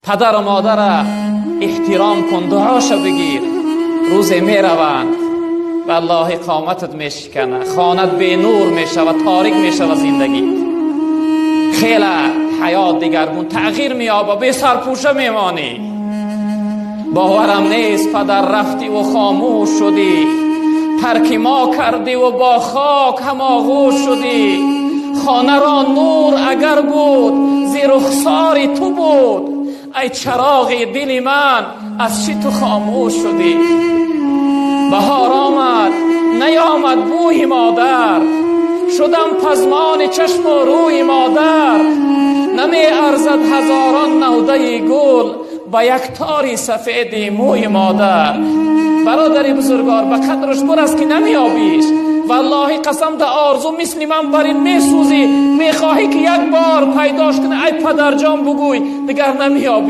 Падару модарро эҳтиром кун, дуоша бигир. Рӯзе мераванд, валлоҳи, қоматат мешикана, хонат бенур мешавад, торик мешавад зиндагит. Хеле ҳаёт дигаргун тағйир меёба, бесарпӯша мемонӣ. Боварам нест, падар, рафтиву хомӯш шудӣ, тарки мо кардиву бо хок ҳамоғӯш шудӣ. Хонаро нур агар буд, зи рухсори ту буд. Ай чароғи дили ман, аз чӣ ту хомӯш шудӣ? Баҳор омад, наёмад бӯи модар, шудам пазмони чашму рӯи модар. Намеарзад ҳазорон навдаи гул ба як тори сафеди мӯи модар. Бародари бузургвор, ба қадраш бурас, ки намеёбиш. Валлоҳи, қасам, да орзу мисли ман бар ин месӯзӣ, мехоҳӣ, ки як бор пайдош кунӣ, ай падарҷон, бугӯй, дигар намеёбӣ.